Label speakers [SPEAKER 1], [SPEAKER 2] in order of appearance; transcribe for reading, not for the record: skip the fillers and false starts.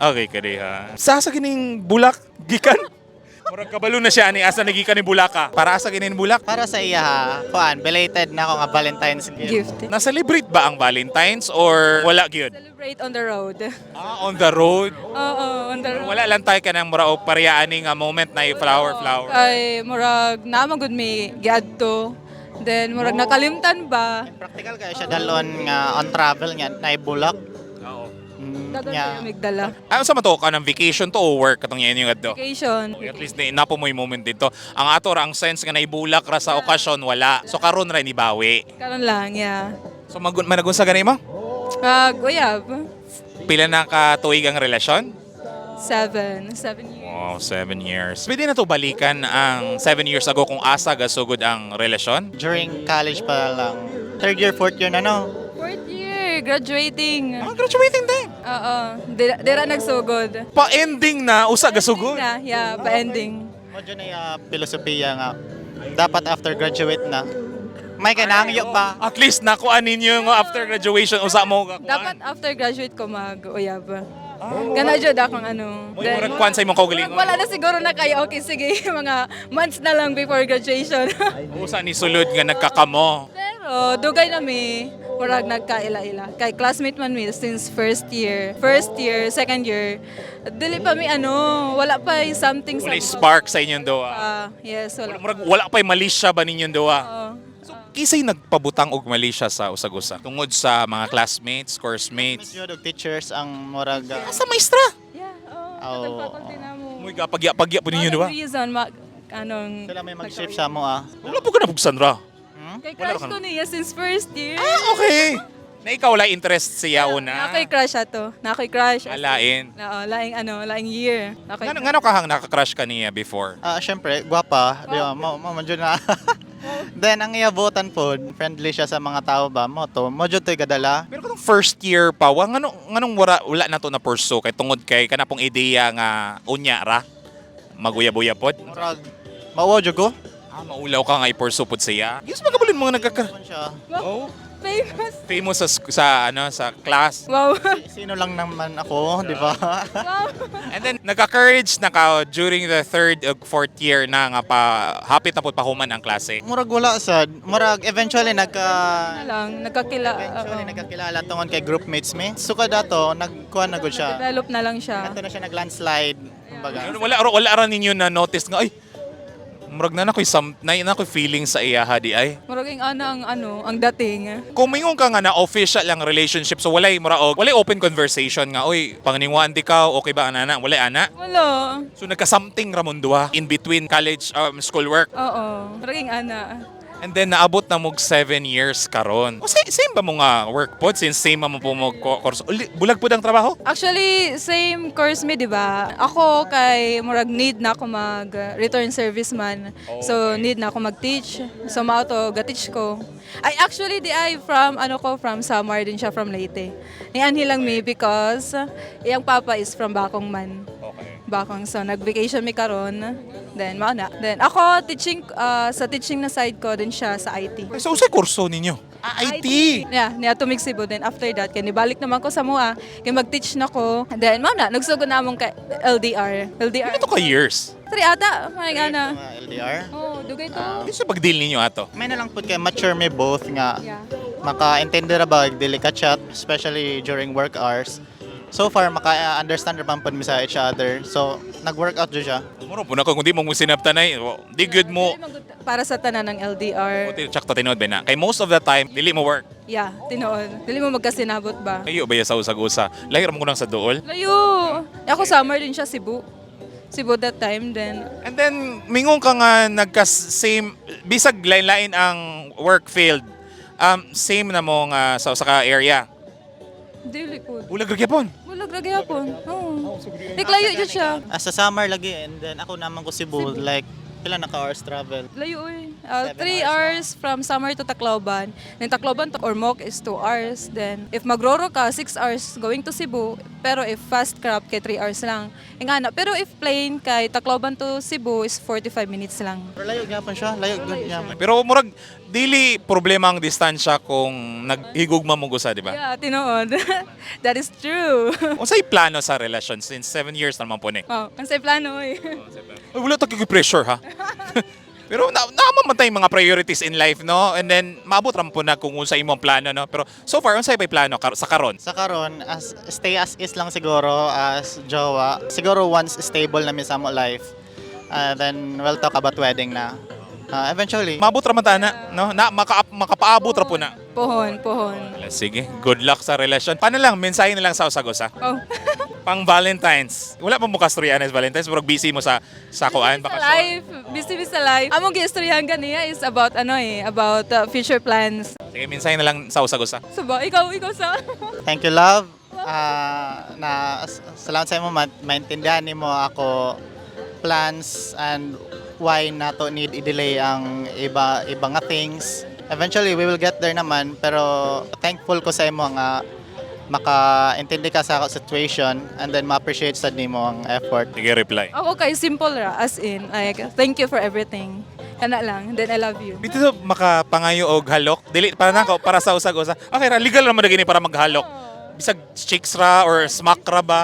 [SPEAKER 1] Okay ka diha. Sa sa kining bulak gikan? Murag kabalo na siya ani asa nagikan ni bulaka. Para asa kining bulak?
[SPEAKER 2] Para sa iya ha, kuan, belated na ako nga Valentine's gift.
[SPEAKER 3] Gift.
[SPEAKER 1] Na-celebrate ba ang Valentine's or wala gyud?
[SPEAKER 3] Celebrate on the road.
[SPEAKER 1] Ah, on the road.
[SPEAKER 3] Oo, on the road.
[SPEAKER 1] Wala lang tayo kanang mura og pareha ani nga moment na flower flower.
[SPEAKER 3] Ay, murag naa man gud mi giadto. Then murag nakalimtan ba?
[SPEAKER 2] Practical kayo siya dalon nga on travel nga naibulak.
[SPEAKER 1] Oo.
[SPEAKER 3] Dagan
[SPEAKER 2] Nga.
[SPEAKER 3] kayo migdala.
[SPEAKER 1] Ano sa mato ka ng vacation to o work katong inyo adto?
[SPEAKER 3] Vacation.
[SPEAKER 1] At least na napo mo yung moment dito. Ang ato ra ang sense nga naibulak ra sa okasyon, wala. So karon ra ni bawi.
[SPEAKER 3] Karon lang, yeah.
[SPEAKER 1] So magun managun sa gani mo?
[SPEAKER 3] Mag uyab.
[SPEAKER 1] Pila na ka tuig ang relasyon?
[SPEAKER 3] 7. 7 years.
[SPEAKER 1] Wow, 7 years. Pwede na to balikan ang 7 years ago kung asa gasugod ang relasyon?
[SPEAKER 2] During college pa lang. Third year, fourth year na, no?
[SPEAKER 3] Fourth year, graduating.
[SPEAKER 1] Ah, graduating din.
[SPEAKER 3] Oo. Dira, dira nagsugod.
[SPEAKER 1] Pa-ending na, usa gasugod.
[SPEAKER 3] Na, yeah, pa-ending.
[SPEAKER 2] Mo dyan na filosofiya nga dapat after graduate na. May kanangyo pa.
[SPEAKER 1] At least nakuha ninyo nga after graduation usa mo gakuan.
[SPEAKER 3] Dapat after graduate ko mag-uyab. Gana jud akong ano.
[SPEAKER 1] Mo'y murag kuan sa imong kaugalingon.
[SPEAKER 3] Wala na siguro na kayo. Okay, sige. Mga months na lang before graduation.
[SPEAKER 1] Usa ni sulod nga nagkakamo.
[SPEAKER 3] Pero dugay na mi, murag nagkaila-ila. Kay classmate man mi since first year. First year, second year. Dili pa mi ano, wala pa yung something sa
[SPEAKER 1] Walay spark sa inyong duwa.
[SPEAKER 3] Ah, yes, wala.
[SPEAKER 1] Murag wala pa'y malisya ba ninyong duwa?
[SPEAKER 3] Oo.
[SPEAKER 1] So, kisay nagpabutang og malisya sa usag-usa? Tungod sa mga classmates, coursemates.
[SPEAKER 2] Medyo og teachers ang murag
[SPEAKER 1] Asa maestra?
[SPEAKER 3] Yeah, oh,
[SPEAKER 2] Oo.
[SPEAKER 3] faculty na mo.
[SPEAKER 1] Muy gapagya-pagya po ninyo duwa.
[SPEAKER 3] Walang reason anong
[SPEAKER 2] sila may mag-shift sa mo ah.
[SPEAKER 1] Wala po ka nabugsan ra.
[SPEAKER 3] Kay crush ko niya since first year.
[SPEAKER 1] Ah, okay. Na ikaw wala interest siya una.
[SPEAKER 3] Nakoy crush ato. Nakoy crush.
[SPEAKER 1] Alain.
[SPEAKER 3] Oo, laing ano, laing year. Nakoy
[SPEAKER 1] Ngano ngano kahang naka-crush ka niya before?
[SPEAKER 2] Ah, syempre, gwapa, di ba? Mo mo man jud na. Then ang iabutan po, friendly siya sa mga tao ba mo to. Mo jud to'y gadala.
[SPEAKER 1] Pero katong first year pa, wa nganong nganong wala, wala na to na pursue kay tungod kay kana pong ideya nga unya ra maguya-buya pod.
[SPEAKER 2] Murag mauwaw jud ko.
[SPEAKER 1] Ah, maulaw ka nga i-pursue pod siya. Yes, magabulin mga nagkaka.
[SPEAKER 2] Man siya.
[SPEAKER 3] Wow. Famous.
[SPEAKER 1] Famous sa ano sa class.
[SPEAKER 3] Wow.
[SPEAKER 2] Sino lang naman ako, di ba?
[SPEAKER 3] Wow.
[SPEAKER 1] And then nagka-courage na ka during the third or fourth year na nga pa hapit na pud pahuman ang klase.
[SPEAKER 2] Murag wala sad. Murag eventually nagka
[SPEAKER 3] Na lang, nagkakila.
[SPEAKER 2] eventually
[SPEAKER 3] Oo.
[SPEAKER 2] nagkakilala tungod kay groupmates mi. Suka dato nagkuan na gud siya.
[SPEAKER 3] Develop na lang siya.
[SPEAKER 2] Ato na siya naglandslide kumbaga.
[SPEAKER 1] Wala wala ra ninyo na notice nga ay murag na nakoy some na nakoy feeling sa iya ha di ay.
[SPEAKER 3] Murag yung ano ang ano, ang dating.
[SPEAKER 1] Kung mingon ka nga na official lang relationship, so walay mura og walay open conversation nga oy panganiwaan di ka, okay ba ana na, walay ana.
[SPEAKER 3] Wala.
[SPEAKER 1] So nagka-something ra mon duha in between college school work.
[SPEAKER 3] Oo. Murag yung ana.
[SPEAKER 1] And then naabot na mog 7 years karon. O same ba mo nga work pod since same man mo po mo course? Uli, bulag pod ang trabaho?
[SPEAKER 3] Actually, same course mi, di ba? Ako kay murag need na ako mag return service man. So need na ako mag-teach. So mao to ga-teach ko. Ay actually di ay from ano ko, from Samar din siya, from Leyte. Nianhi lang mi because iyang papa is from Bakong man.
[SPEAKER 1] Okay.
[SPEAKER 3] Bakong, so nag-vacation mi karon. Then mao na. Then ako teaching, sa teaching na side ko din siya sa IT.
[SPEAKER 1] So usay kurso ninyo? Ah, IT.
[SPEAKER 3] Yeah, niya tumig Cebu. Then after that, kay nibalik naman ko sa Mua, kay mag-teach na ko. Then mao na, nagsugod na among kay LDR. LDR.
[SPEAKER 1] Pila to ka years?
[SPEAKER 3] 3 ata, may ana.
[SPEAKER 2] Mga LDR.
[SPEAKER 3] Oh, dugay to.
[SPEAKER 1] Ano sa pag-deal ninyo ato?
[SPEAKER 2] May na lang pud kay mature mi both nga maka-intindi ra ba dili ka chat especially during work hours. So far maka-understand ra man pud mi sa each other. So nag-work out jud siya.
[SPEAKER 1] Muro po na kung di mo mo sinabtanay, di good mo.
[SPEAKER 3] Dili man gud para sa tanan ng LDR.
[SPEAKER 1] Tsak to tinuod ba na? Kay most of the time, dili mo work.
[SPEAKER 3] Yeah, tinuod. Dili mo magkasinabot ba?
[SPEAKER 1] Kayo ba sa usag-usa? Lahir mo ko nang sa duol.
[SPEAKER 3] Layo. Ako summer din siya Cebu. Cebu that time then.
[SPEAKER 1] And then, mingon ka nga nagka-same, bisag lain-lain ang work field, same na mo nga sa usa ka area.
[SPEAKER 3] Dili po.
[SPEAKER 1] Bulag ra gyapon.
[SPEAKER 3] Bulag ra gyapon. Oo. Like layo jud siya.
[SPEAKER 2] Ah, sa summer lagi and then ako naman ko Cebu, like pila na ka hours travel.
[SPEAKER 3] Layo oy.
[SPEAKER 2] 7
[SPEAKER 3] 3
[SPEAKER 2] hours.
[SPEAKER 3] Hours from Samar to Tacloban. Then Tacloban to Ormoc is 2 hours. Then if magroro ka, 6 hours going to Cebu. Pero if fast craft, kay 3 hours lang. Ingana. Pero if plane, kay Tacloban to Cebu is 45 minutes lang.
[SPEAKER 2] Pero layo gyapon siya, layo gyud gyapon.
[SPEAKER 1] Pero murag dili problema ang distansya kung naghigugma mo gusa, di ba?
[SPEAKER 3] Yeah, tinuod. That is true.
[SPEAKER 1] Unsay plano sa relasyon since 7 years na naman po ni?
[SPEAKER 3] Oh, ang say plano eh.
[SPEAKER 1] Ay, wala ta kay pressure ha. Pero na naman man tayong mga priorities in life, no? And then maabot ra man po na kung unsa imong plano, no? Pero so far unsay pay plano sa karon?
[SPEAKER 2] Sa karon, as stay as is lang siguro as jowa. Siguro once stable na mi sa mo life, then we'll talk about wedding na. Eventually.
[SPEAKER 1] Maabot ra man ta na, no? Na makapaabot ra po na.
[SPEAKER 3] Pohon, pohon.
[SPEAKER 1] Sige, good luck sa relasyon. Paano lang, mensahe na lang sa usag-usa.
[SPEAKER 3] Oh.
[SPEAKER 1] Pang Valentine's. Wala pa mo kastoryahan sa Valentine's, murag busy mo sa kuan
[SPEAKER 3] Sa
[SPEAKER 1] bakasyon.
[SPEAKER 3] life, busy busy sa life. Among giistoryahan ganiya is about ano eh, about future plans.
[SPEAKER 1] Sige, mensahe na lang sa usag-usa.
[SPEAKER 3] So ba, ikaw sa?
[SPEAKER 2] Thank you, love. Na salamat sa imo maintindihan nimo ako plans and why nato need i-delay ang iba iba nga things. Eventually we will get there naman, pero thankful ko sa imo nga makaintindi ka sa situation and then ma-appreciate sad nimo ang effort.
[SPEAKER 1] Sige, reply.
[SPEAKER 3] Ako kay simple ra, as in like thank you for everything. Kana lang, then I love you.
[SPEAKER 1] Dito to makapangayo og halok. Dili para nako para sa usag-usa. Okay ra, legal ra man gini para maghalok. Bisag chicks ra or smack ra ba?